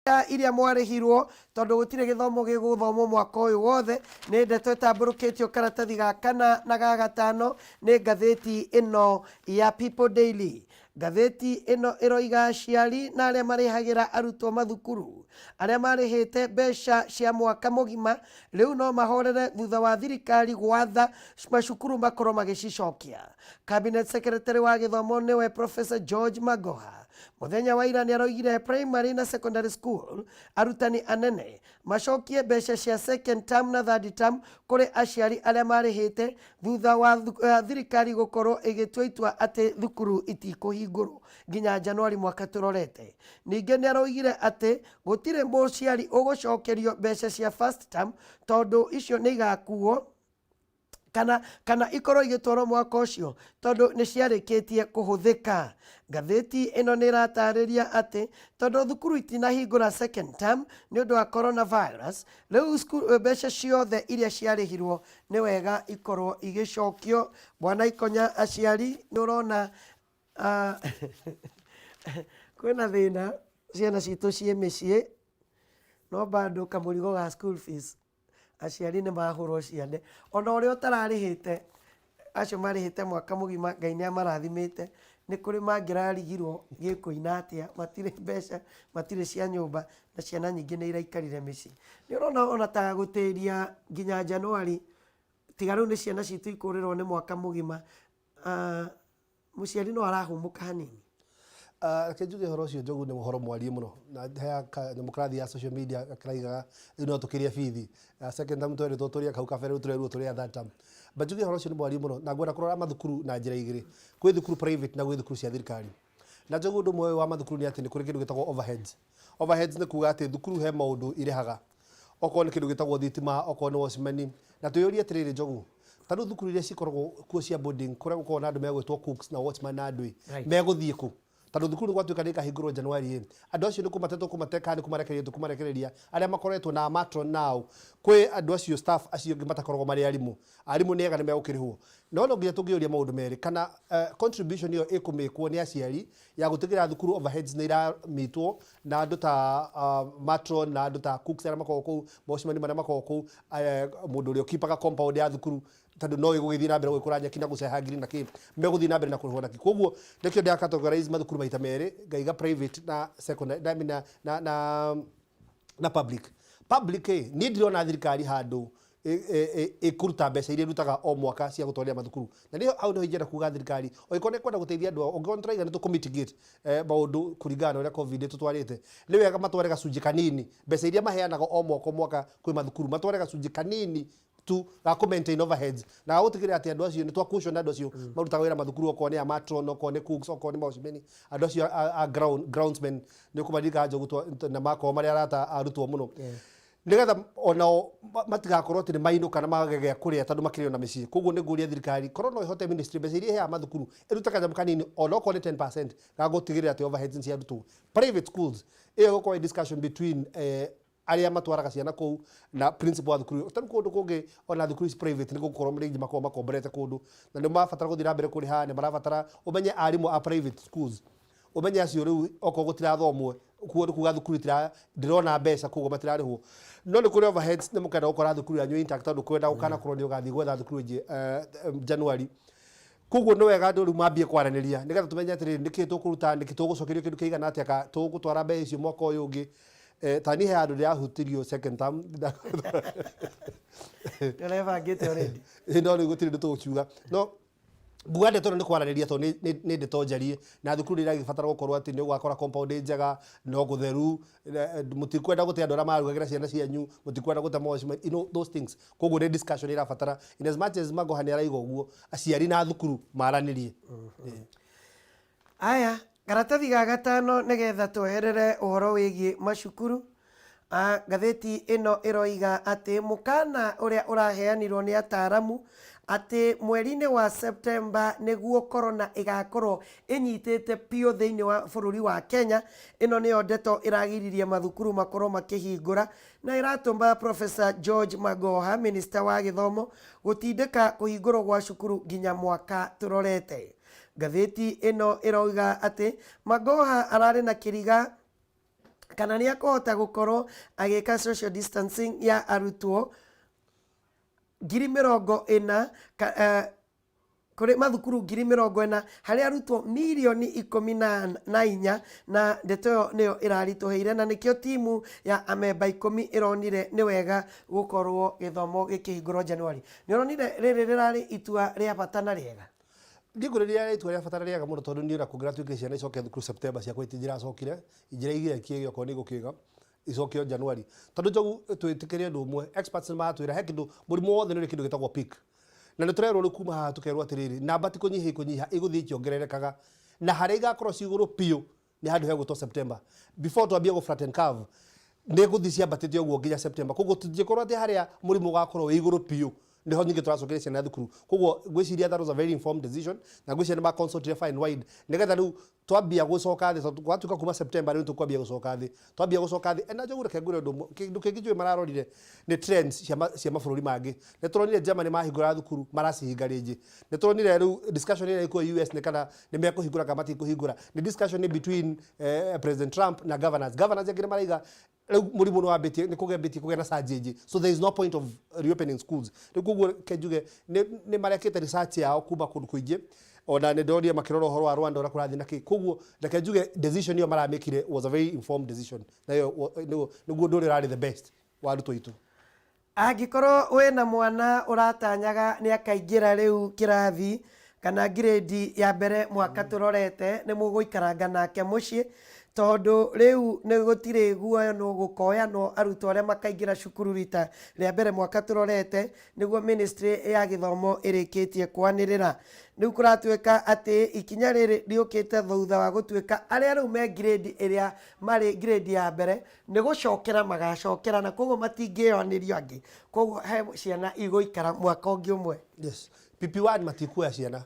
Iria mwarĩhirwo tondũ gũtirĩ gĩthomo gĩgũthomwo mwaka ũyũ wothe. Nĩ ndeto ĩtambũrũkĩtio karatathi ga kana na ga gatano nĩ ngathĩti ĩno ya People Daily. Ngathĩti ĩno ĩroiga aciari na arĩa marĩhagĩra arutwo mathukuru arĩa marĩhĩte mbeca cia mwaka mũgima rĩu no mahorere thutha wa thirikari gwatha macukuru makorwo magĩcicokia. Cabinet Secretary wa gĩthomo nĩwe Professor George Magoha Mũthenya wa ira nĩaroigire primary na secondary school arutani anene macokie mbeca cia second term na third term kũrĩ aciari arĩa marĩhĩte thutha wa thirikari gũkorwo ĩgĩtua itua atĩ thukuru itikũhingũrwo nginya Januari mwaka tũrorete. Ningĩ nĩaroigire atĩ gũtirĩ mũciari ũgũcokerio mbeca cia first term tondũ icio nĩigakuo kana ikorwo igĩtwarwo mwaka ũcio tondũ nĩ ciarĩkĩtie kũhũthĩka. Ngathĩti ĩno nĩ ĩratarĩria atĩ tondũ thukuru itinahingũra second term nĩ ũndũ wa coronavirus, rĩu mbeca ciothe iria ciarĩhirwo nĩ wega ikorwo igĩcokio. Bwana Ikonya, aciari nĩ ũrona kwĩna thĩna, ciana citũ ciĩ mĩciĩ no bado kamũrigo ga school fees aciari nĩ mahũrwo ciande. Ona ũrĩa ũtararĩhĩte, acio marĩhĩte mwaka mũgima Ngai nĩ amarathimĩte, nĩ kũrĩ mangĩrarigirwo gĩkũina atĩa, matirĩ mbeca, matirĩ cia nyũmba, na ciana nyingĩ nĩ iraikarire mĩciĩ. Nĩ ũrona ona ta gũtĩria nginya Januari, tiga rĩu nĩ ciana citũ ikũrĩrwo nĩ mwaka mũgima, Mũciari no arahũmũka hanini. Reke njuge ũhoro ũcio Njogu nĩ ũhoro mwariĩ mũno na he kanyamũ karathiĩ ya social media karaigaga rĩu no tũkĩrie bithi. Second term twerĩtwo tũrĩe kau kabere rĩu tũrerwo tũrĩe third term. But njuge ũhoro ũcio nĩ mwariĩ mũno na ngwenda kũrora mathukuru na njĩra igĩrĩ. Kwĩ thukuru private na gwĩ thukuru cia thirikari. Na Njogu ũndũ ũmwe wa mathukuru nĩ atĩ nĩ kũrĩ kĩndũ gĩtagwo overheads. Overheads nĩ kuga atĩ thukuru he maũndũ irĩhaga. Okorwo nĩ kĩndũ gĩtagwo thitima, okorwo nĩ watchman. Na twĩyũrie atĩrĩrĩ Njogu, ta rĩu thukuru iria cikoragwo kuo cia boarding kũrĩa gũkoragwo na andũ megwĩtwo cooks na watchman na andũ ĩ, megũthiĩ kũ? Tondũ thukuru nĩ gwatuĩka nĩ ikahingũrwo January ĩ, andũ acio nĩ kũmate tũkũmate kana nĩ kũmarekereria tũkũmarekereria, arĩa makoretwo na matron nao, kwĩ andũ acio staff acio angĩ matakoragwo marĩ arimũ. Arimũ nĩ ega nĩ megũkĩrĩhwo. No no nginya tũngĩũria maũndũ merĩ, kana contribution ĩyo ĩkũmĩkwo nĩ aciari ya gũtigĩrĩra thukuru overheads nĩ iramitwo na andũ ta matron na andũ ta cooks arĩa makoragwo kũu, watchman arĩa makoragwo kũu, mũndũ ũrĩa ũkipaga compound ya thukuru tondũ no ĩgũgĩthiĩ na mbere gũgĩkũra nyeki na gũceha ngirini na kĩ, megũthiĩ na mbere na kũrĩhwo na kĩ. Koguo nĩkĩo ndĩra categorize mathukuru maita merĩ, ngaiga private na secondary, I mean na public. Public ĩ, niĩ ndirona thirikari handũ ĩkũruta mbeca iria ĩrutaga o mwaka cia gũtwarĩra mathukuru. Na nĩ hau nĩho ingĩenda kuga thirikari, angĩkorwo nĩ ĩkwenda gũteithia andũ ao, angĩkorwo nĩ tũraiga nĩ tũkũ mitigate maũndũ kũringana na ũrĩa Covid ĩtũtwarĩte, nĩ wega matware gacunjĩ kanini, mbeca iria maheanaga o mwaka o mwaka kwĩ mathukuru, matware gacunjĩ kanini tu ga kũ maintain overheads na ga gũtigĩrĩra atĩ andũ acio nĩ twa cushion andũ acio marutaga wĩra mathukuru, okorwo nĩ a matron, okorwo nĩ cooks, okorwo nĩ watchmen, andũ acio a groundsmen, nĩ ũkũmaririkana Njogu na makoragwo marĩ arata a arutwo mũno. Nĩgetha onao matigakorwo atĩ nĩ mainũka na mage gĩa kũrĩa tondũ makĩrĩ ona mĩciĩ. Koguo nĩ ngũria thirikari korwo no ĩhote ministry mbeca iria ĩheaga mathukuru ĩrute kanyamũ kanini onokorwo nĩ 10% ga gũtigĩrĩra atĩ overheads nĩ ciarutwo. Private schools ĩyo ĩgũkorwo ĩ discussion between arĩa matwaraga ciana kũu na principal wa thukuru ĩyo. Tarĩu kũndũ kũngĩ ona thukuru ici private nĩ gũkorwo rĩngĩ makoragwo makomborete kũndũ na nĩ marabatara gũthiĩ na mbere kũrĩha, nĩ marabatara ũmenye arimũ a private schools ũmenye acio rĩu okorwo gũtirathomwo kuo nĩ kuga thukuru itira ndĩrona mbeca koguo matirarĩhwo. No nĩ kũrĩ overheads nĩ mũkenda gũkora thukuru yanyu intact tondũ kwenda gũkanakorwo nĩ ũgathiĩ gwetha thukuru ĩngĩ January. Koguo nĩ wega andũ rĩu mambie kwaranĩria nĩgetha tũmenye atĩrĩrĩ nĩkĩ tũkũruta, nĩkĩ tũgũcokerio kĩndũ kĩigana atĩa, ka tũgũtwara mbeca icio mwaka ũyũ ũngĩ. Ta niĩ he handũ ndĩrahutirio second term. Nĩ ũrebangĩte already? No rĩu gũtirĩ ũndũ tũgũkiuga. No nguga ndeto ĩno nĩ kwaranĩria tondũ nĩ ndeto njarie na thukuru nĩ iragĩbatara gũkorwo atĩ nĩ ũgakora compound njega, no gũtheru, mũtikwenda gũte andũ arĩa mararugagĩra ciana cianyu, mũtikwenda gũte watchman, you know those things. Koguo nĩ discussion ĩrabatara in as much as Magoha nĩ araiga ũguo, aciari na thukuru maranĩrie. Aya, karatathi ga gatano nĩgetha tweherere ũhoro wĩgiĩ macukuru. Ngathĩti ĩno ĩroiga atĩ mũkana ũrĩa ũraheanirwo nĩ ataramu atĩ mweri-inĩ wa September nĩguo corona ĩgakorwo ĩnyitĩte biũ thĩinĩ wa bũrũri wa Kenya. Ĩno nĩyo ndeto ĩragiririe mathukuru makorwo makĩhingũra na ĩratũma Professor George Magoha, minista wa gĩthomo, gũtindĩka kũhingũrwo gwa cukuru nginya mwaka tũrorete. Ngathĩti ĩno ĩroiga atĩ Magoha ararĩ na kĩriga. Kana nĩ akũhota gũkorwo agĩka social distancing ya arutwo 40,000 kũrĩ mathukuru 40,000 harĩ arutwo mirioni 14, na ndeto ĩyo nĩyo ĩraritũhĩire, na nĩkĩo timu ya amemba 10 ĩronire nĩ wega gũkorwo gĩthomo gĩkĩhingũrwo January. Nĩ ũronire rĩrĩ rĩrarĩ itua rĩa bata na rĩega? Niĩ ngwĩrĩria itua rĩa bata na rĩega mũno, tondũ niĩ ona kũngĩratuĩkire ciana icoke thukuru September, ciakwa itingĩracokire, ingĩraigire kĩgĩ okorwo nĩ igũkĩga icokio January, tondũ Njogu, twĩtĩkĩre ũndũ ũmwe, experts nĩ maratwĩra he kĩndũ, mũrimũ wothe nĩ ũrĩ kĩndũ gĩtagwo peak, na nĩ tũrerwo rĩu kuma haha, tũkerwo atĩrĩrĩ, namba ti kũnyiha ikũnyiha, igũthiĩ ikĩongererekaga, na harĩa igakorwo ci igũrũ biũ nĩ handũ hegwĩtwo September. Before twambie gũ flatten curve, nĩ gũthiĩ ciambatĩte ũguo nginya September. Koguo tũtingĩkorwo atĩ harĩa mũrimũ ũgakorwo wĩ igũrũ biũ nĩho nyingĩ tũracokeria ciana thukuru. Koguo ngwĩciria that was a very informed decision, na ngwĩciria nĩ maconsultire far and wide, nĩgetha rĩu twambia gũcoka thĩ, tondũ gwatuĩka kuma September rĩu tũkwambia gũcoka thĩ, twambia gũcoka thĩ. Na Njogu, reke ngwĩre ũndũ ũmwe, kĩndũ kĩngĩ njũĩ mararorire nĩ trends cia mabũrũri mangĩ. Nĩ tũronire Germany mahingũra thukuru, maracihinga rĩngĩ. Nĩ tũronire rĩu discussion ĩrĩa ĩkuo US nĩ kana nĩ mekũhingũra kana matikũhingũra, nĩ discussion between President Trump na governors. Governors angĩ nĩ maraiga rĩu mũrimũ nĩ wambĩtie nĩ kũgĩa kũgĩa na surge ĩngĩ, so there is no point of reopening schools rĩu. Koguo reke njuge nĩ marekĩte research yao kuma kũndũ kũingĩ, ona nĩ ndonire makĩrora ũhoro wa Rwanda, ũrĩa kũrathiĩ na kĩ. Koguo reke njuge decision ĩyo maramĩkire was a very informed decision, na ĩyo nĩguo ũndũ ũrĩa ũrarĩ the best wa arutwo aitũ. Angĩkorwo wĩna mwana ũratanyaga nĩ akaingĩra rĩu kĩrathi kana ngirĩndi ya mbere mwaka tũrorete, nĩ mũgũikaranga nake mũciĩ, tondũ rĩu nĩ gũtirĩ guoyanwo gũkoyanwo arutwo arĩa makaingĩra cukuru rita rĩa mbere mwaka tũrorete, nĩguo Ministry ya Gĩthomo ĩrĩkĩtie kwanĩrĩra. Rĩu kũratuĩka atĩ ikinya rĩrĩ rĩũkĩte thutha wa gũtuĩka arĩa rĩu me ngirĩndi ĩrĩa marĩ ngirĩndi ya mbere nĩ gũcokera magacokera, na koguo matingĩyoanĩrio angĩ, koguo he ciana igũikara mwaka ũngĩ ũmwe. Yes, PP1 matikuoya ciana.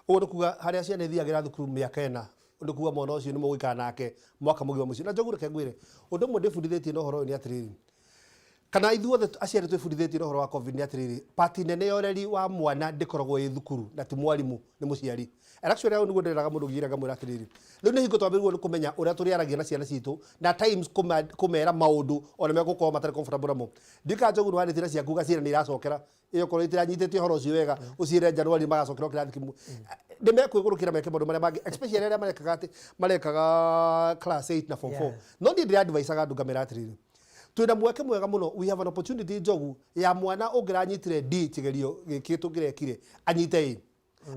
Ũguo nĩ kuga harĩa ciana ithiagĩra thukuru mĩaka 4, nĩ kuga mwana ũcio nĩ mũgũikara nake mwaka mũgima mũciĩ. Na Njogu, reke ngwĩre ũndũ ũmwe ndĩbundithĩtie na ũhoro ũyũ nĩ atĩrĩrĩ, kana ithuothe aciari twĩbundithĩtie na ũhoro wa COVID nĩ atĩrĩrĩ, part nene ya ũreri wa mwana ndĩkoragwo ĩ thukuru na ti mwarimũ, nĩ mũciari. And actually hau nĩguo ndĩreraga mũndũ nginya ngamwĩra atĩrĩrĩ, rĩu nĩ hingo twambĩrĩirwo nĩ kũmenya ũrĩa tũrĩaragia na ciana citũ na times kũmera maũndũ ona megũkorwo matarĩ comfortable namo. Ndika Njogu, nĩ warĩtie na ciaku ũgaciĩra nĩ iracokera ĩyo, korwo itiranyitĩte ũhoro ũcio wega, ũciĩre January magacokera o kĩrathi kĩmwe, nĩ mekwĩgũrũkĩra meke maũndũ marĩa mangĩ, especially arĩa marekaga atĩ marekaga class 8 na form 4. No niĩ ndĩra advice-aga andũ ngamera atĩrĩrĩ, twĩna mweke mwega mũno, we have an opportunity, Njogu, ya mwana ũngĩranyitire D kĩgerio gĩkĩ tũngĩrekire anyite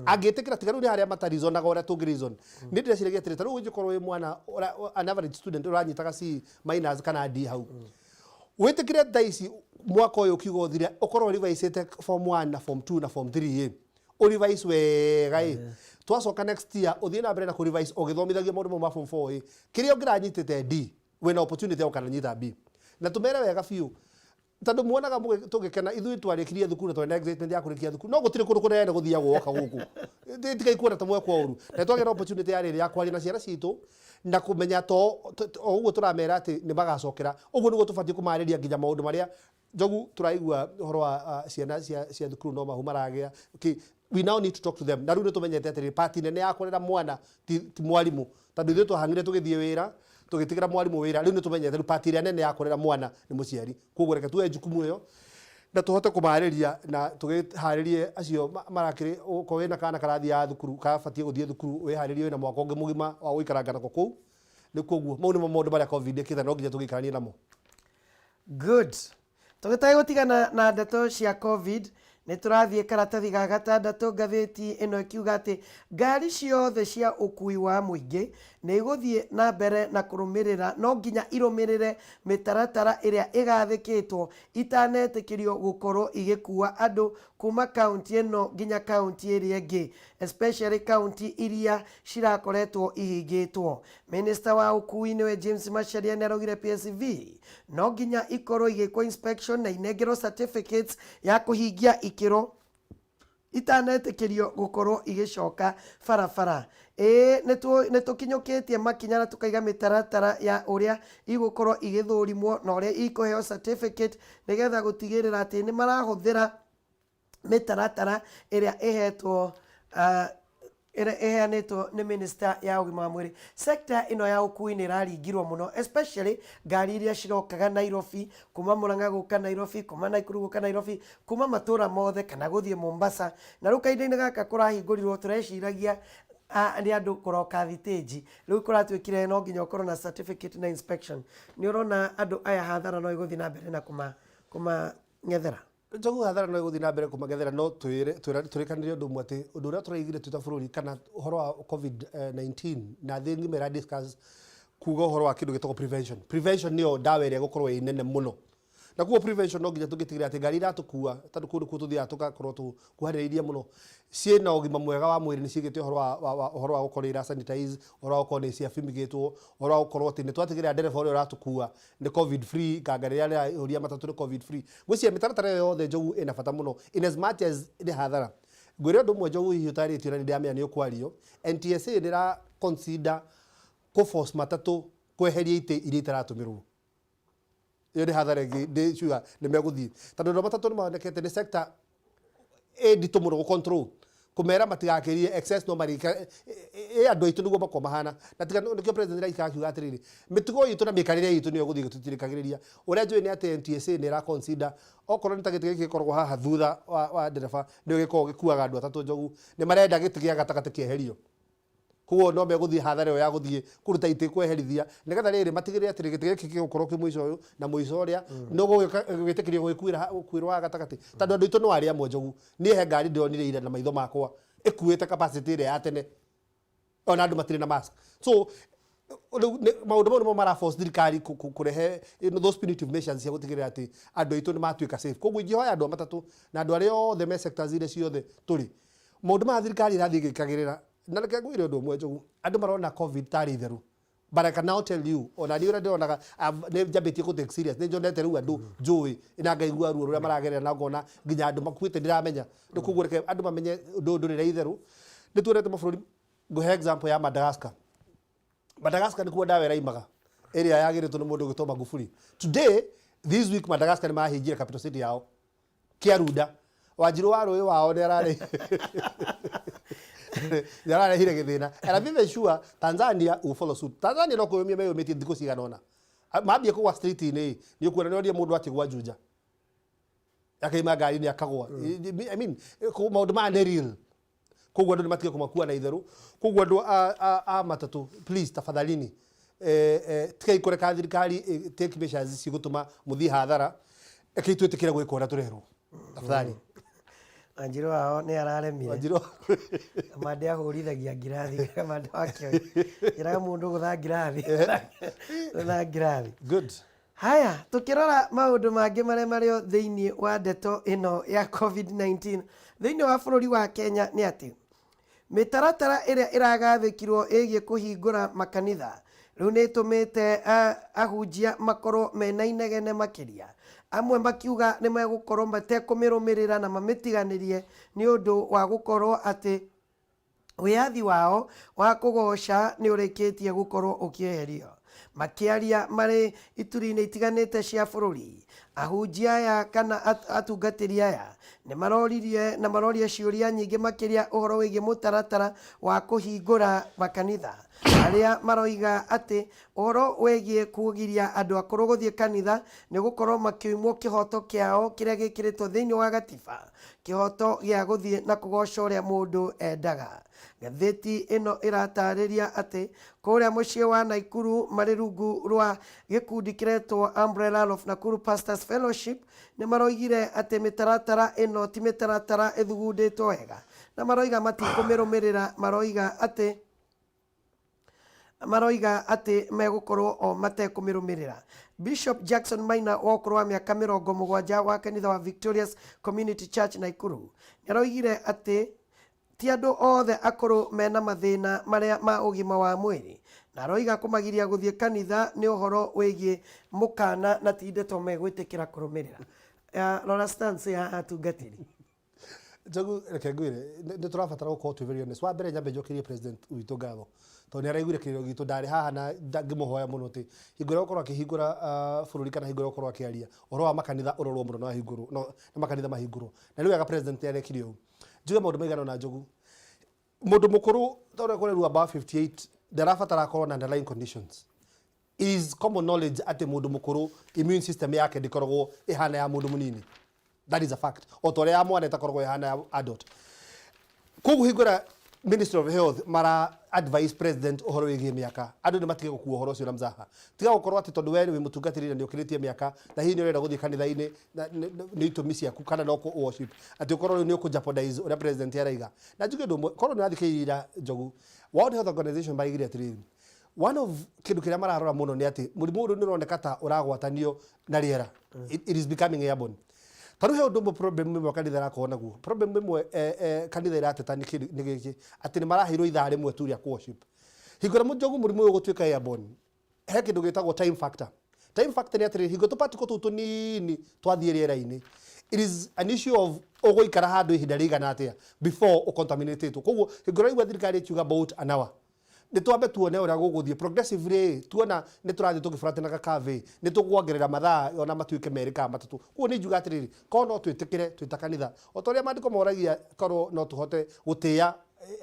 A angĩtĩkĩra. Tiga rĩu nĩ harĩa matarizonaga ũrĩa tũngĩ reason. Nĩ ndĩreciragia atĩrĩ, ta rĩu ũngĩkorwo wĩ mwana an average student ũranyitaga C minus kana D hau, wĩtĩkĩre thaa ici mwaka ũyũ ũkiuga ũthire ũkorwo ũrivaicĩte form 1 na form 2 na form 3, ĩ ũrevise wega, ĩ twacoka next year ũthiĩ na mbere na kũrevise ũgĩthomithagia maũndũ mau ma form 4, ĩ kĩrĩa ũngĩranyitĩte D, wĩna opportunity ya gũkananyita B. Na tũmere wega biũ, tondũ muonaga tũgĩkena, ithuĩ twarĩkirie thukuru na twarĩ na excitement ya kũrĩkia thukuru, no gũtirĩ kũndũ kũnene gũthiagwo woka gũkũ. Tigai kuona ta mwekwo ũru. Na twagĩa na opportunity ya rĩrĩ ya kwaria na ciana citũ na kũmenya to o ũguo tũramera atĩ nĩ magacokera, ũguo nĩguo tũbatiĩ kũmarĩria nginya maũndũ marĩa, Njogu, tũraigua ũhoro wa ciana cia thukuru no mahu maragĩa. Okay, we now need to talk to them. Na rĩu nĩ tũmenyete atĩrĩrĩ, part nene ya kũrera mwana ti mwarimũ, tondũ ithuĩ twahang'ire tũgĩthiĩ wĩra tũgĩtigĩra mwarimũ wĩra. Rĩu nĩ tũmenyete rĩu part ĩrĩa nene ya kũrera mwana nĩ mũciari. Koguo reke tuoe jukumu ĩyo na tũhote kũmarĩria na tũgĩharĩrie acio marakĩrĩ. Okorwo wĩna kana karathiaga thukuru, kabatiĩ gũthiĩ thukuru, wĩharĩrie wĩna mwaka ũngĩ mũgima wa gũikaranga nako kũu. Nĩ koguo mau nĩmo maũndũ marĩa COVID ĩkĩte, no nginya tũgĩikaranie namo. Good. Tũgĩtage gũtigana na ndeto cia COVID, nĩ tũrathiĩ karatathi ga gatandatũ ngathĩti ĩno ĩkiuga atĩ ngari ciothe cia ũkui wa mũingĩ nĩ igũthiĩ na mbere na kũrũmĩrĩra, no nginya irũmĩrĩre mĩtaratara ĩrĩa ĩgathĩkĩtwo itanetĩkĩrio gũkorwo igĩkua andũ kuma kaunti ĩno nginya kaunti ĩrĩa ĩngĩ, especially kaunti iria cirakoretwo ihingĩtwo. Minister wa ũkui nĩwe James Macharia nĩ araugire PSV no nginya ikorwo igĩkwo inspection na inengerwo certificates ya kũhingia ikĩro itanetĩkĩrio gũkorwo igĩcoka barabara. Ĩĩ nĩ tũkinyũkĩtie makinya na tũkaiga mĩtaratara ya ũrĩa igũkorwo igĩthũrimwo na ũrĩa ikũheo certificate, nĩgetha gũtigĩrĩra atĩ nĩ marahũthĩra mĩtaratara ĩrĩa ĩhetwo. Ĩrĩa ĩheanĩtwo nĩ minister ya ũgima wa mwĩrĩ. Sector ĩno ya ũkui nĩ ĩraringirwo mũno, especially ngari iria cirokaga Nairobi, kuma Murang'a gũka Nairobi, kuma Nakuru gũka Nairobi, kuma matũra mothe kana gũthiĩ Mombasa. Na rĩu kahinda-inĩ gaka kũrahingũrirwo tũreciragia nĩ andũ kũroka thitĩnji. Rĩu kũratuĩkire no nginya ũkorwo na certificate na inspection. Nĩ ũrona andũ aya hathara no ĩgũthiĩ na mbere na kũmang'ethera? Njogu, hathara no ĩgũthiĩ na mbere kũmang'ethera, no twĩrĩkanĩre ũndũ ũmwe, atĩ ũndũ ũrĩa tũraigire twĩ ta bũrũri kana ũhoro wa COVID-19 na thĩ ng'ima ĩra discuss kuga ũhoro wa kĩndũ gĩtagwo prevention. Prevention nĩyo ndawa ĩrĩa ĩgũkorwo ĩ nene mũno, na koguo prevention no nginya tũngĩtigĩrĩra atĩ ngari iratũkua, tondũ kũu nĩkuo tũthiaga tũgakorwo tũkuhanĩrĩirie mũno, ciĩna ũgima mwega wa mwĩrĩ, nĩ ciĩgĩte ũhoro wa ũhoro wa gũkorwo ira sanitize, ũhoro wa gũkorwo nĩ cia fumigĩtwo, ũhoro wa gũkorwo atĩ nĩ twatigĩrĩra ndereba ũrĩa ũratũkua nĩ COVID free, nganga rĩrĩa rĩraihũria matatũ nĩ COVID free. Ngwĩciria mĩtaratara ĩyo yothe, Njogu, ĩna bata mũno in as much as nĩ hathara. Ngwĩre ũndũ ũmwe, Njogu, hihi ũtarĩtio na nĩ ndĩramenya nĩ ũkwario. NTSA nĩ ĩra consider kũ force matatũ kweheria itĩ iria itaratũmĩrwo. Ĩyo nĩ hathara ĩngĩ ndĩ sure nĩ megũthiĩ, tondũ andũ a matatũ nĩ monekete nĩ sector ĩ nditũ mũno gũ control, kũmera matigakĩrie excess no marĩka ĩ andũ aitũ nĩguo makorwo mahana. Na tiga nĩkĩo president araikara akiuga atĩrĩrĩ, mĩtugo itũ na mĩikarĩre itũ nĩyo ĩgũthiĩ ĩgĩtũtirĩkagĩrĩria. Ũrĩa njũĩ nĩ atĩ NTSA nĩ ĩra consider okorwo nĩ ta gĩtĩ gĩkĩ gĩkoragwo haha thutha wa ndereba, nĩyo gĩkoragwo gĩkuaga andũ atatũ, Njogu, nĩ marenda gĩtĩ gĩa gatagatĩ kĩeherio. Koguo no megũthiĩ hathara ĩyo ya gũthiĩ kũruta itĩ kweherithia, nĩgetha rĩrĩ matigĩrĩre atĩ gĩtĩ gĩkĩ gĩgũkorwo kĩ mũico ũyũ na mũico ũrĩa nĩ gwĩtĩkĩrio gũkuĩrwo haha gatagatĩ, tondũ andũ aitũ no arĩa amwe. Njogu, niĩ he ngari ndĩronire ira na maitho makwa ĩkuĩte capacity ĩrĩa ya tene, ona andũ matirĩ na mask. So rĩu maũndũ mau nĩmo mara force thirikari kũrehe those punitive measures cia gũtigĩrĩra atĩ andũ aitũ nĩ matuĩka safe. Koguo ingĩhoya andũ a matatũ na andũ arĩa othe me sectors iria ciothe tũrĩ, maũndũ maya thirikari ĩrathiĩ ĩgĩkagĩrĩra. Na reke ngwĩre ũndũ ũmwe, Njogu, andũ marona COVID tarĩ itherũ, but I can now tell you, ona niĩ ũrĩa ndĩronaga, nĩ njambĩtie kũ take serious, nĩ njonete rĩu andũ njũĩ na ngaigua ruo rũrĩa maragerera, na ngona nginya andũ makuĩte ndĩramenya. Rĩu koguo reke andũ mamenye ũndũ ũyũ ndũrĩ na itherũ. Nĩ tuonete mabũrũri, ngũhe example ya Madagascar. Madagascar nĩkuo ndawa ĩraimaga ĩrĩa yagĩrĩtwo nĩ mũndũ ũgĩtwo Magufuli. Today, this week, Madagascar nĩ mahingire capital city yao Kĩarunda. Wanjiru wa rũĩ wao nĩ ararehire gĩthĩna, and I'm even sure Tanzania will follow suit. Tanzania no kwĩyũmia meyũmĩtie thikũ cigana ũna mambie kũgwa street-inĩ, nĩ ũkuona nĩ orie mũndũ akĩgwa Juja, akaima ngari-inĩ akagwa. I mean, maũndũ maya nĩ real, koguo andũ nĩ matige kũmakua na itherũ. Koguo andũ a matatũ, please, tafadhalini, tigai kũreka thirikari take measures cigũtũma mũthiĩ hathara. Rekei twĩtĩkĩre gwĩka ũrĩa tũrerwo, tafadhali. Wanjiru wao nĩ araremire. Wanjiru. Kamande ahũrithagia ngirathi, kamande wa kĩoi njĩraga mũndũ gũtha ngirathi, gũtha ngirathi. Good. Haya, tũkĩrora maũndũ mangĩ marĩa marĩ o thĩinĩ wa ndeto ĩno ya COVID-19 thĩinĩ wa bũrũri wa Kenya, nĩ atĩ mĩtaratara ĩrĩa ĩragathĩkirwo ĩgiĩ kũhingũra makanitha rĩu nĩ ĩtũmĩte ahunjia makorwo mena inegene makĩria, amwe makiuga nĩ megũkorwo matekũmĩrũmĩrĩra na mamĩtiganĩrie nĩ ũndũ wa gũkorwo atĩ wĩyathi wao wa kũgoca nĩ ũrĩkĩtie gũkorwo ũkĩeherio. Makĩaria marĩ ituri-inĩ itiganĩte cia bũrũri, ahunjia aya kana atungatĩri aya nĩ maroririe na maroria ciũria nyingĩ makĩria ũhoro wĩgiĩ mũtaratara wa kũhingũra makanitha, arĩa maroiga atĩ ũhoro wĩgiĩ kũgiria andũ akũrũ gũthiĩ kanitha nĩ gũkorwo makĩimwo kĩhoto kĩao kĩrĩa gĩkĩrĩtwo thĩinĩ wa gatiba, kĩhoto gĩa gũthiĩ na kũgoca ũrĩa mũndũ endaga. Ngathĩti ĩno ĩratarĩria atĩ kũrĩa mũciĩ wa Naikuru, marĩ rungu rwa gĩkundi kĩretwo Umbrella of Nakuru Pastors Fellowship, nĩ maroigire atĩ mĩtaratara ĩno ti mĩtaratara ĩthugundĩtwo wega, na maroiga matikũmĩrũmĩrĩra. Maroiga atĩ megũkorwo o matekũmĩrũmĩrĩra. Bishop Jackson Maina wa ũkũrũ wa mĩaka 70 wa kanitha wa Victorious Community Church Naikuru nĩ aroigire atĩ ti andũ othe akũrũ mena mathĩna marĩa ma ũgima wa mwĩrĩ, na aroiga kũmagiria gũthiĩ kanitha nĩ ũhoro wĩgiĩ mũkana na ti ndeto megwĩtĩkĩra kũrũmĩrĩra. Rora stance ya atungatĩri. Njogu, reke ngwĩre, nĩ tũrabatara gũkorwo twĩ very honest. Wa mbere, nyambe njokerie president witũ ngatho, tondũ nĩ araiguire kĩrĩro gitũ. Ndarĩ haha na ngĩmũhoya mũno atĩ hingo ĩrĩa gũkorwo akĩhingũra bũrũri kana hingo ĩrĩa gũkorwo akĩaria ũhoro wa makanitha ũrorwo mũno na wahingũrwo, no na makanitha mahingũrwo. Na nĩ wega president nĩ arekire ũũ. Njuge maũndũ maigana ũna, Njogu. Mũndũ mũkũrũ ta ũrĩa kũrerwo above 58 ndarabatara akorwo na underlying conditions. It is common knowledge atĩ mũndũ mũkũrũ immune system yake ndĩkoragwo ĩhana ya mũndũ mũnini. That is a fact. O ta ũrĩa ya mwana ĩtakoragwo ĩhana ya adult. Koguo hingũra Ministry of Health mara advise president ũhoro wĩgiĩ mĩaka, andũ nĩ matige gũkua ũhoro ũcio na mzaha. Tiga gũkorwo atĩ tondũ we wĩ mũtungatĩri na nĩ ũkĩrĩtie mĩaka na hihi nĩ ũrenda gũthiĩ kanitha-inĩ na nĩ itũmi ciaku kana no kũ worship atĩ ũkorwo rĩu nĩ ũkũ jeopardize ũrĩa president araiga. Na njuge ũndũ ũmwe, korwo nĩ ũrathikĩrĩria ira Njogu, World Health Organization maraigire atĩrĩrĩ, one of kĩndũ kĩrĩa mararora mũno nĩ atĩ mũrimũ ũyũ nĩ ũroneka ta ũragwatanio na rĩera. It is becoming airborne. Ta rĩu he ũndũ ũmwe, problem ĩmwe kanitha ĩrakorwo naguo, problem ĩmwe kanitha ĩrateta nĩ kĩndũ nĩ gĩkĩ, atĩ nĩ maraheirwo ithaa rĩmwe tu rĩa worship. Hingo ĩrĩa Njogu mũrimũ ũyũ ũgũtuĩka airborne, he kĩndũ gĩtagwo time factor. Time factor nĩ atĩrĩrĩ, hingo tũ particle tũu tũnini twathiĩ rĩera-inĩ, it is an issue of ũgũikara handũ ihinda rĩigana atĩa before ũcontaminatĩtwo. Koguo hingo ĩrĩa ũraigua thirikari ĩkiuga about an hour, nĩ twambe tuone ũrĩa gũgũthiĩ progressively. Tuona nĩ tũrathiĩ tũgĩburatanaga curve, nĩ tũkuongerera mathaa ona matuĩke 2 kana 3. Koguo nĩ njuga atĩrĩrĩ, korwo no twĩtĩkĩre twĩ ta kanitha, o ta ũrĩa maandĩko moragia, korwo no tũhote gũtĩĩa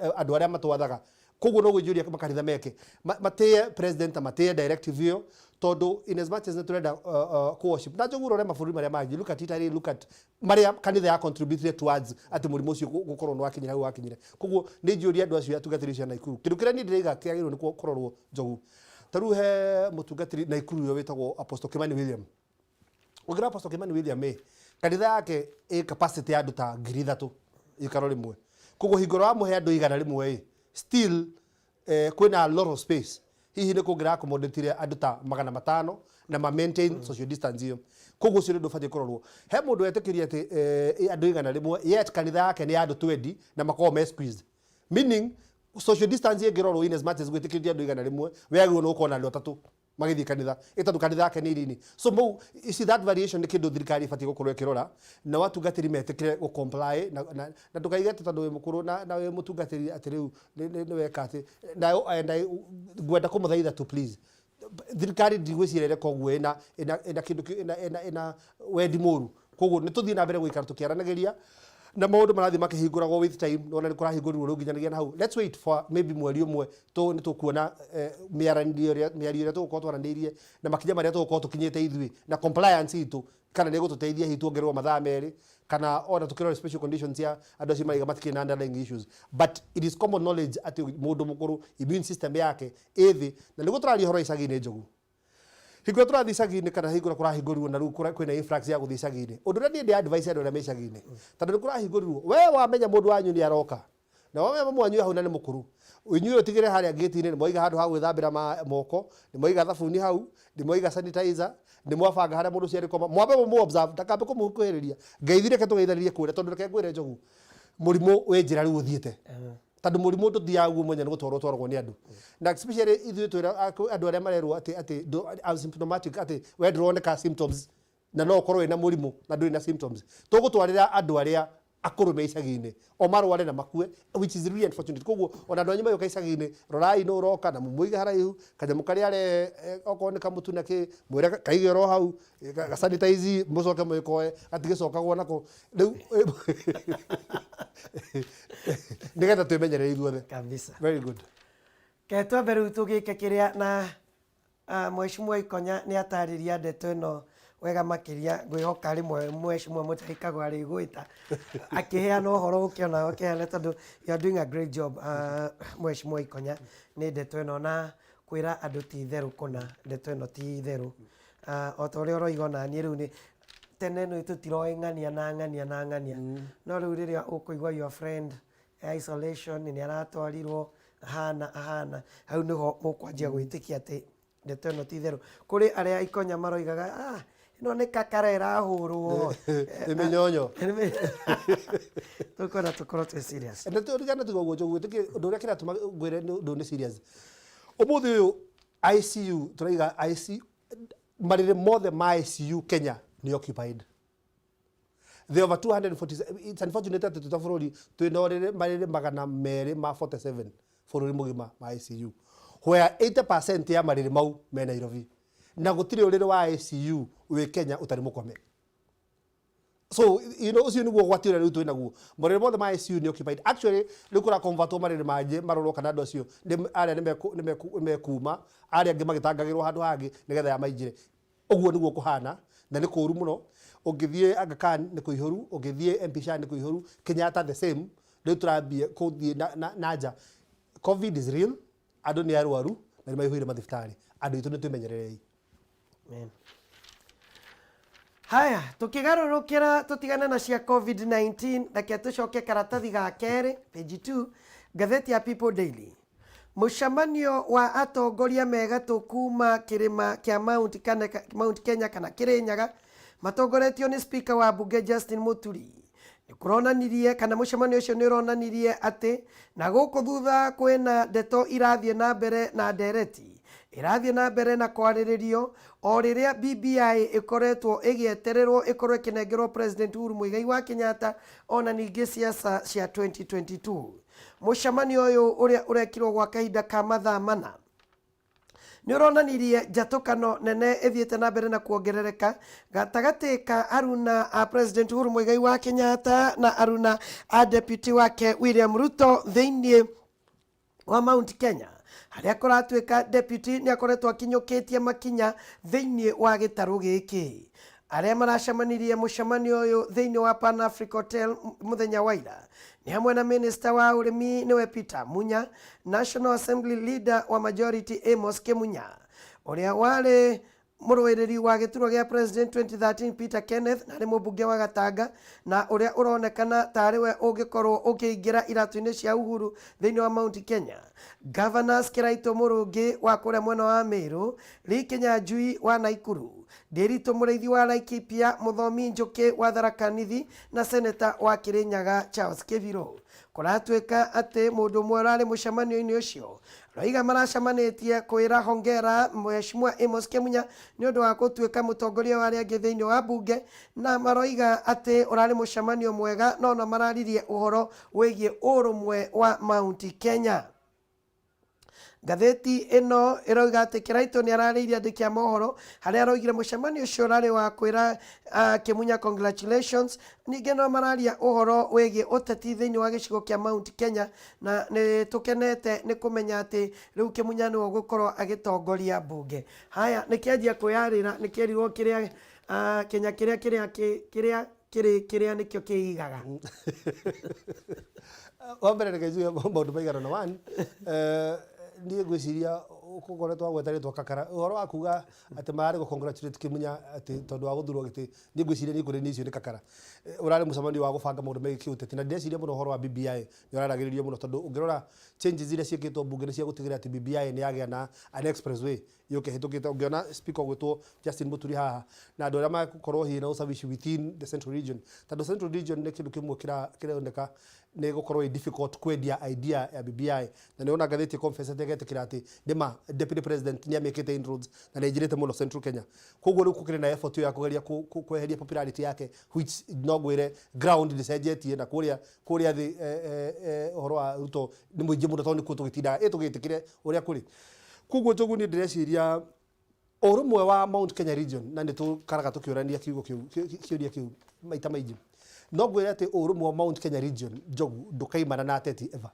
andũ arĩa matwathaga. Koguo no gwĩnjũria makanitha meke matĩye president na matĩye directive ĩyo, tondũ in as much as nĩ tũrenda worship na Njogu, ũrore mabũrũri marĩa mangĩ, look at Italy, look at marĩa kanitha ya contributed towards atĩ mũrimũ ũcio gũkorwo nĩ wakinyire hau wakinyire. Koguo nĩ njũria andũ acio atungatĩri acio a Naikuru, kĩndũ kĩrĩa niĩ ndĩraiga kĩagĩrĩirwo nĩ kũrorwo, Njogu, ta rĩu he mũtungatĩri Naikuru ũyũ wĩtagwo Apostle Kimani William. Ũngĩra Apostle Kimani William ĩ, kanitha yake ĩ capacity ya andũ ta 3,000 ikaro rĩmwe. Koguo hingo ĩrĩa wamũhe andũ 100 ĩ, still kwĩna a lot of space. Hihi nĩ kũngĩra accommodate andũ ta 500 na ma maintain social distance ĩyo. Koguo ũcio nĩ ũndũ ũbatiĩ kũrorwo. He mũndũ wetĩkĩria atĩ andũ 100, yet kanitha yake nĩ ya andũ 20 na makoragwo me squeezed, meaning social distance ĩngĩrorwo, in as much as gwĩtĩkĩria andũ 100, we agĩrĩirwo nĩ gũkorwo na andũ atatũ magĩthiĩ kanitha ĩ, tondũ kanitha yake nĩ nini. So mau, you see that variation nĩ kĩndũ thirikari ĩbatiĩ gũkorwo ĩkĩrora na watungatĩri metĩkĩre gũ comply na ndũkaige atĩ tondũ wĩ mũkũrũ na wĩ mũtungatĩri atĩ rĩu nĩ weka atĩ na and ngwenda kũmũthaitha to please thirikari, ndigwĩciria ĩreka ũguo ĩna kĩndũ ĩna wendi mũru. Koguo nĩ tũthiĩ na mbere gũikara tũkĩaranagĩria na maũndũ marathiĩ makĩhingũragwo with time. Nona nĩ kũrahingũrirwo rĩu nginyanagia na hau. Let's wait for maybe mweri ũmwe tũ nĩ tũkuona mĩaranĩrio ĩrĩa, mĩario ĩrĩa tũgũkorwo twaranĩirie na makinya marĩa tũgũkorwo tũkinyĩte ithuĩ na compliance itũ, kana nĩ ĩgũtũteithia hihi tuongererwo mathaa 2, kana ona tũkĩrore special conditions ya andũ acio maraiga matikĩrĩ na underlying issues. But it is common knowledge atĩ mũndũ mũkũrũ immune system yake ĩ thĩ. Na nĩguo tũraria ũhoro wa icagi-inĩ, Njogu, hingo ĩrĩa tũrathiĩ icagi-inĩ kana hingo ĩrĩa kũrahingũrirwo na rĩu kwĩna influx ya gũthiĩ icagi-inĩ, ũndũ ũrĩa niĩ ndĩ advice andũ arĩa me icagi-inĩ, tondũ nĩ kũrahingũrirwo, we wamenya mũndũ wanyu nĩ aroka na wamenya mamu wanyu hau na nĩ mũkũrũ, inyuĩ ũtigĩre harĩa gate-inĩ nĩ mwaiga handũ ha gwĩthambĩra moko, nĩ mwaiga thabuni hau, nĩ mwaiga sanitizer, nĩ mwabanga harĩa mũndũ ũcio arĩkoma, mwambe mũmũ observe ndakambe kũmũkuhĩrĩria. Ngeithi reke tũgeithanĩrie kũrĩa, tondũ reke ngwĩre, Njogu, mũrimũ wĩ njĩra rĩu ũthiĩte, tondũ mũrimũ ndũthiaga guo mwene, nĩ gũtwarwo twaragwo nĩ andũ, na especially ithuĩ twĩra andũ arĩa marerwo atĩ asymptomatic, atĩ we ndũroneka symptoms na no ũkorwo wĩna mũrimũ na ndũrĩ na symptoms. Tũgũtwarĩra andũ arĩa akũrũ me icagi-inĩ o marware na makue, which is really unfortunate. Koguo ona andũ anyu magĩũka icagi-inĩ, rorai nũ ũroka na mũmũige haraihu, kanyamũ karĩa arehe, okorwo nĩ kamũtu na kĩ, mwĩre kaige oro hau, gasanitize, mũcoke mwĩkoe gatigĩcokagwo nako rĩu, nĩgetha twĩmenyerere ithuothe. Kabisa. Very good. Ke twambe rĩu tũgĩke kĩrĩa na Mheshimiwa Ikonya nĩ atarĩria ndeto ĩno wega makĩria. Ngwĩhoka rĩmwe Mheshimiwa Mutahi Kagwe arĩgwĩta akĩheana ũhoro ũkĩona ũkĩheana, tondũ you are doing a great job, Mheshimiwa Ikonya, nĩ ndeto ĩno na kwĩra andũ ti itherũ kũna ndeto ĩno ti itherũ. O ta ũrĩa ũroiga, ona niĩ rĩu nĩ tene nĩ tũtiroĩ ng'ania na ng'ania na ng'ania, no rĩu rĩrĩa ũkũigua your friend isolation nĩ aratwarirwo ahana ahana, hau nĩho mũkwanjia gwĩtĩkia atĩ ndeto ĩno ti itherũ. Kũrĩ arĩa Ikonya maroigaga, "Ah, ĩno nĩ kakara ĩrahũrwo." Nĩ mĩnyonyo. Tũkwenda tũkorwo twĩ serious. Na tũrigana tiga ũguo, Njogu, gwĩtĩkia ũndũ ũrĩa kĩratũma ngwĩre nĩ ũndũ nĩ serious. Ũmũthĩ ũyũ ICU tũraiga ICU, marĩrĩ mothe ma ICU Kenya nĩ occupied. The over 247, it's unfortunate atĩ twĩ ta bũrũri twĩna ũrĩrĩ marĩrĩ 247 bũrũri mũgima ma ICU, where 80% ya marĩrĩ mau me Nairobi, na gũtirĩ ũrĩrĩ wa ICU wĩ Kenya ũtarĩ mũkome. So ũcio nĩguo ũgwati ũrĩa rĩu twĩ naguo. Marĩrĩ mothe ma ICU nĩ occupied. Actually, rĩu kũra convertwo marĩrĩ mangĩ marorwo kana andũ acio arĩa nĩ mekuma, arĩa angĩ magĩtangagĩrwo handũ hangĩ nĩgetha ya maingĩre. Ũguo nĩguo kũhana na nĩ kũru mũno. Ũngĩthiĩ Aga Khan nĩ kũihũru, ũngĩthiĩ MP Shah nĩ kũihũru, Kenyatta the same. Rĩu tũrambia kũthiĩ na nja. Covid is real, andũ nĩ arwaru na nĩ maihũire mathibitarĩ. Andũ aitũ nĩ twĩmenyererei. Amen. Haya, tukigarũrũkĩra tũtigane na cia COVID-19, reke tũcoke karatathi ga kerĩ, page 2, ngathĩti ya People Daily. Mũcemanio wa atongoria megatũ kuma kĩrĩma kĩa Mount Kenya kana Kĩrĩnyaga matongoretio nĩ speaker wa mbunge Justin Muturi nĩ kũronanirie kana mũcemanio ũcio nĩ ũronanirie atĩ na gũkũ thutha kwĩna ndeto irathiĩ na mbere na ndereti ĩrathiĩ na mbere na kwarĩrĩrio o rĩrĩa BBI ĩkoretwo ĩgĩetererwo ĩkorwo ĩkĩnengerwo President Uhuru Muigai wa Kenyatta ona ningĩ siasa cia 2022. Mũcemanio ũyũ ũrĩa ũrekirwo gwa kahinda ka mathaa mana nĩ ũronanirie njatũkano nene ĩthiĩte na mbere na kuongerereka gatagatĩ ka aruna a President Uhuru Muigai wa Kenyatta na aruna a deputy wake William Ruto thĩinĩ wa Mount Kenya, harĩa kũratuĩka deputy nĩ akoretwo akinyũkĩtie makinya thĩinĩ wa gĩtarũ gĩkĩ. Arĩa maracemanirie mũcemanio ũyũ thĩinĩ wa Pan Africa Hotel mũthenya wa ira nĩ hamwe na minister wa ũrĩmi nĩwe Peter Munya, National Assembly leader wa majority Amos Kimunya, ũrĩa warĩ mũrũĩrĩri wa gĩturwa gĩa president 2013 Peter Kenneth, na arĩ mũmbunge wa Gatanga, na ũrĩa ũronekana tarĩ we ũngĩkorwo ũkĩingĩra iratũ-inĩ cia Uhuru thĩinĩ wa Mount Kenya, Governors Kĩraitũ Mũrũngĩ wa kũrĩa mwena wa Meru, Lee Kinyanjui wa Naikuru, Ndĩritũ Mũrĩithi wa Laikipia, Mũthomi Njũkĩ wa Tharaka Nithi na Seneta wa Kĩrĩnyaga Charles Kĩbirũ. Kũratuĩka atĩ mũndũ ũmwe ũrarĩ mũcemanio-inĩ ũcio roiga maracemanĩtie kwĩra hongera Mheshimiwa Amos Kĩmunya nĩ ũndũ wa gũtuĩka mũtongoria wa arĩa angĩ thĩinĩ wa mbunge, na maroiga atĩ ũrarĩ mũcemanio mwega no na mararirie ũhoro wĩgiĩ ũrũmwe wa Mount Kenya. Ngathĩti ĩno ĩroiga atĩ Kĩraitũ nĩ ararĩirie andĩki a mohoro harĩa aroigire mũcemanio ũcio ũrarĩ wa kwĩra Kĩmunya congratulations. Ningĩ no mararia ũhoro wĩgiĩ ũteti thĩinĩ wa gĩcigo kĩa Mount Kenya, na nĩ tũkenete nĩ kũmenya atĩ rĩu Kĩmunya nĩwe ũgũkorwo agĩtongoria mbunge. Haya, nĩ kĩanjia kwĩyarĩra, nĩ kĩerirwo kĩrĩa Kenya kĩrĩa kĩrĩa kĩrĩa kĩrĩ kĩrĩa nĩkĩo kĩigaga. Wa mbere reke njuge maũndũ maigana na one, niĩ ngwĩciria ũkoretwo wagweta rĩtwa kakara ũhoro wa kuga atĩ mararĩ gũ congratulate Kĩmunya atĩ tondũ wa gũthurwo gĩtĩ, niĩ ngwĩciria niĩ kũrĩ niĩ icio nĩ kakara. Ũrarĩ mũcemanio wa gũbanga maũndũ megiĩ kĩũteti, na ndĩreciria mũno ũhoro wa BBI nĩ ũraragĩrĩrio mũno, tondũ ũngĩrora changes iria ciĩkĩtwo mbunge nĩ cia gũtigĩrĩra atĩ BBI nĩ yagĩa na an expressway yũke ĩhĩtũkĩte. Ũngĩona speaker ũgwĩtwo Justin Muturi haha na andũ arĩa magũkorwo hihi na ũcabici within the central region, tondũ central region nĩ kĩndũ kĩmwe kĩroneka nĩ gũkorwo ĩ difficult kwendia idea ya BBI, na nĩ ũrona ngathĩti confess ĩgetĩkĩra atĩ nĩma deputy president nĩ amĩkĩte inroads na nĩ aingĩrĩte mũno central Kenya. Koguo rĩu gũkĩrĩ na effort ĩyo ya kũgeria kweheria popularity yake, which no ngwĩre ground ndĩcenjetie na kũrĩa kũrĩa thĩ. Ũhoro wa Ruto nĩ mũingĩ mũno, tondũ nĩkuo tũgĩtindaga ĩ tũgĩtĩkĩre ũrĩa kũrĩ. Koguo Njogu, niĩ ndĩreciria ũrũmwe wa Mount Kenya region, na nĩ tũkaraga tũkĩũrania kiugo kĩu, kĩũria kĩu maita maingĩ, no ngwĩre atĩ ũrũmwe wa Mount Kenya region, Njogu, ndũkaimana na ateti ever.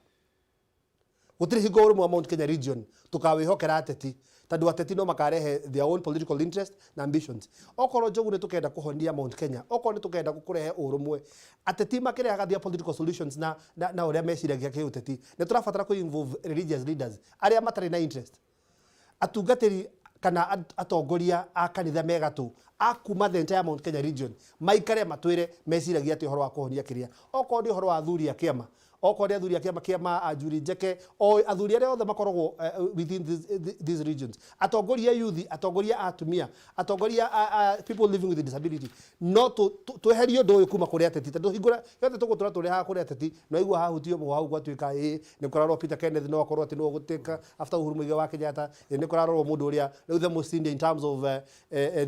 Gũtirĩ hingo ũrũmwe wa Mount Kenya region tũkawĩhokera ateti, tondũ ateti no makarehe their own political interest na ambitions. Okorwo, Njogu, nĩ tũkenda kũhonia Mount Kenya, okorwo nĩ tũkenda kũrehe ũrũmwe, ateti makĩrehaga their political solutions na ũrĩa meciragia kĩũteti, nĩ tũrabatara kũ involve religious leaders arĩa matarĩ na interest, atungatĩri kana atongoria a kanitha megatũ a kuma the entire Mount Kenya region, maikare matwĩre meciragia atĩ ũhoro wa kũhonia kĩrĩa. Okorwo nĩ ũhoro wa athuri a kĩama, okorwo nĩ athuri a kĩama kĩama Anjuri Njeke, o athuri arĩa othe makoragwo within these regions, atongoria a youth, atongoria a atumia, atongoria a people living with disability, no tweherie ũndũ ũyũ kuma kũrĩ ateti, tondũ hingũra yothe tũgũtũra tũrehaga kũrĩ ateti. No igua hahutio mũhwa hau gwatuĩka ĩ nĩ kũrarorwo Peter Kenneth no akorwo atĩ nĩwe ũgũtuĩka after Uhuru Muigai wa Kenyatta, ĩ nĩ kũrarorwo mũndũ ũrĩa rĩu the most senior in terms of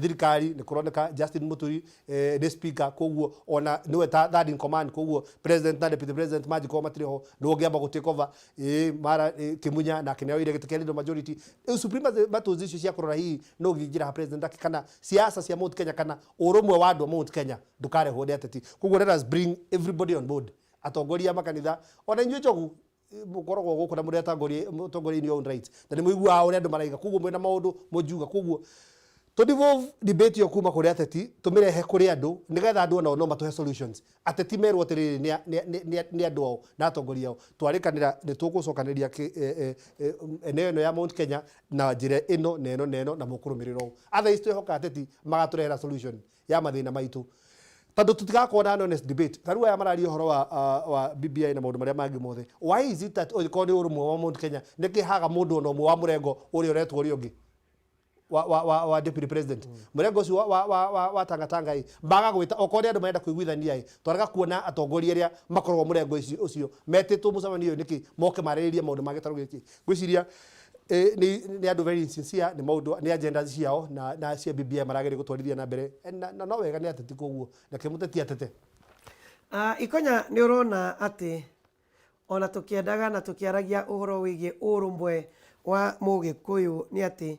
thirikari, nĩ kũroneka Justin Muturi nĩ speaker, koguo ona nĩwe ta third in command, koguo president na deputy president mangĩkorwo Angĩkorwo matirĩ ho nĩwe ũngĩamba gũ take over. Ĩ mara Kĩmunya nake nĩoire gĩtĩ kĩa leader majority. Rĩu supremacy battles icio cia kũrora hihi no ũngĩingĩra ha president ake kana siasa cia Mount Kenya kana ũrũmwe wa andũ a Mount Kenya ndũkarehwo nĩ ateti. Koguo let us bring everybody on board, atongoria a makanitha, ona inyuĩ Njogu mũkoragwo gũkũ na mũrĩ atongoria, mũtongoria in your own right, na nĩ mũiguaga ũrĩa andũ maraiga, koguo mwĩna maũndũ mũngiuga. Koguo tũ devolve debate ĩyo kuma kũrĩ ateti tũmĩrehe kũrĩ andũ, nĩgetha andũ onao no matũhe solutions. Ateti merwo atĩrĩrĩ nĩ andũ ao na atongoria ao, twarĩkanĩra nĩ tũgũcokanĩria eneo ĩno ya Mount Kenya na njĩra ĩno na ĩno na ĩno, na mũkũrũmĩrĩra ũũ. Otherwise twĩhoka ateti magatũrehera solution ya mathĩna maitũ, tondũ tũtigakorwo na an honest debate. Ta rĩu aya mararia ũhoro wa BBI na maũndũ marĩa mangĩ mothe, why is it that ũngĩkorwo nĩ ũrũmwe wa Mount Kenya, nĩkĩ haga mũndũ ona ũmwe wa mũrengo ũrĩa ũretwo ũrĩa ũngĩ wa deputy president, mũrengo ũcio wa Tanga Tanga ĩ maga gwĩta? Okorwo nĩ andũ marenda kũiguithania ĩ, twarega kuona atongoria arĩa makoragwo mũrengo ũcio metĩtwo mũcemanio ũyũ nĩkĩ, moke marĩrĩrie maũndũ ma gĩtarũ gĩkĩ? Ngwĩciria nĩ andũ very insincere, nĩ maũndũ nĩ agendas ciao na cia BBI marageria gũtwarithia na mbere. Na no wega nĩ ateti, koguo reke mũteti atete. Ikonya, nĩ ũrona atĩ ona tũkĩendaga na tũkĩaragia ũhoro wĩgiĩ ũrũmwe wa mũgĩkũyũ, nĩ atĩ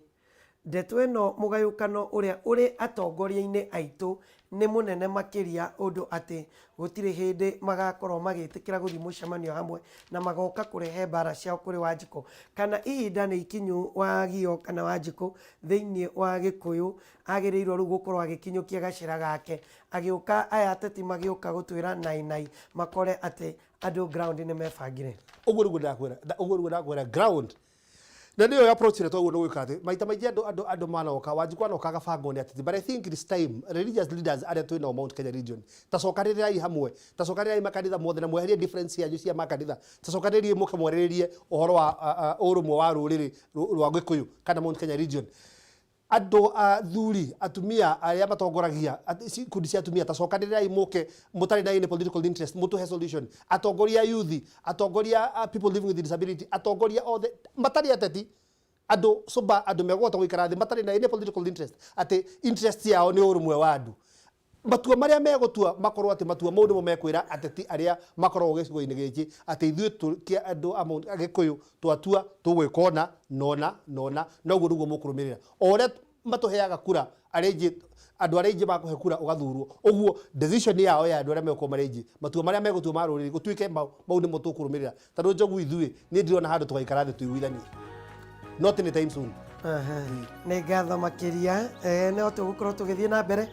ndeto ĩno, mũgayũkano ũrĩa ũrĩ atongoria-inĩ aitũ nĩ mũnene makĩria, ũndũ atĩ gũtirĩ hĩndĩ magakorwo magĩtĩkĩra gũthiĩ mũcemanio hamwe na magoka kũrehe mbara ciao kũrĩ Wanjikũ. Kana ihinda nĩ ikinyu Wagio kana Wanjikũ thĩinĩ wa Gĩkũyũ agĩrĩirwo rĩu gũkorwo agĩkinyũkia gacĩra gake, agĩũka aya ateti magĩũka gũtwĩra nai nai, makore atĩ andũ ground nĩ mebangire? Ũguo nĩguo ndakwĩra, ũguo nĩguo ndakwĩra, ground na nĩyo approach ĩrĩa twagĩrĩirwo nĩ gwĩka, atĩ maita maingĩ andũ manoka, Wanjikũ anoka agabangwo nĩ ateti. But I think it's time religious leaders arĩa twĩ nao Mount Kenya region, tacokanĩrĩrai hamwe, tacokanĩrĩrai makanitha mothe na mweherie difference yanyu cia makanitha, tacokanĩrĩrai mũke mwarĩrĩrie ũhoro wa ũrũmwe wa rũrĩrĩ rwa Gĩkũyũ kana Mount Kenya region. Andũ athuri, atumia arĩa matongoragia ikundi cia atumia, tacokanĩrĩrai mũke mũtarĩ na any political interest, mũtũhe solution. Atongoria a youth, atongoria a people living with disability, atongoria othe matarĩ ateti, andũ sober, andũ megũhota gũikara thĩ matarĩ na any political interest, atĩ interest yao nĩ ũrũmwe wa andũ. Matua marĩa megũtua makorwo atĩ matua mau nĩmo mekwĩra ateti arĩa makoragwo gĩcigo-inĩ gĩkĩ atĩ ithuĩ kĩa andũ a Mount Gĩkũyũ twatua tũgwĩka ũna nona nona, na ũguo nĩguo mũkũrũmĩrĩra. O ũrĩa matũheaga kura, arĩa aingĩ, andũ arĩa aingĩ makũhe kura ũgathurwo, ũguo decision yao ya andũ arĩa megũkorwo marĩ aingĩ, matua marĩa megũtua ma rũrĩrĩ gũtuĩke mau nĩmo tũkũrũmĩrĩra. Tondũ Njogu, ithuĩ niĩ ndirona handũ tũgaikara thĩ tũiguithanie, not anytime soon. Aha. Nĩ ngatho makĩria. No tũgũkorwo tũgĩthiĩ na mbere,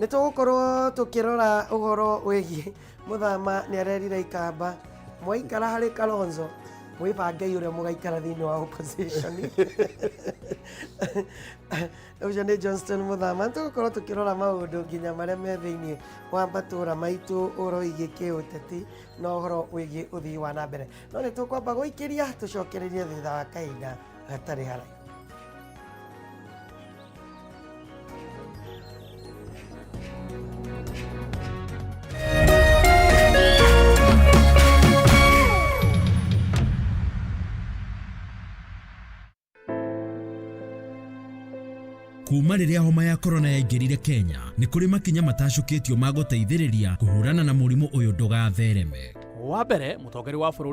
nĩ tũgũkorwo tũkĩrora ũhoro wĩgiĩ Mũthama. Nĩ arerire Ikamba mwaikara harĩ Kalonzo, mwĩbangei ũrĩa mũgaikara thĩinĩ wa opposition. Ũcio nĩ Johnston Mũthama. Nĩ tũgũkorwo tũkĩrora maũndũ nginya marĩa me thĩinĩ wa matũũra maitũ, ũhoro wĩgiĩ kĩũteti na ũhoro wĩgiĩ ũthii wa na mbere, no nĩ tũkwamba gũikĩria tũcokererie thutha wa kahinda gatarĩ haraihu. Kuma rĩrĩa homa ya korona yaingĩrire Kenya, nĩ kũrĩ makinya matacũkĩtio ma gũteithĩrĩria kũhũrana na mũrimũ ũyũ ndũgathereme. Wa mbere, mũtongoria wa bũrũri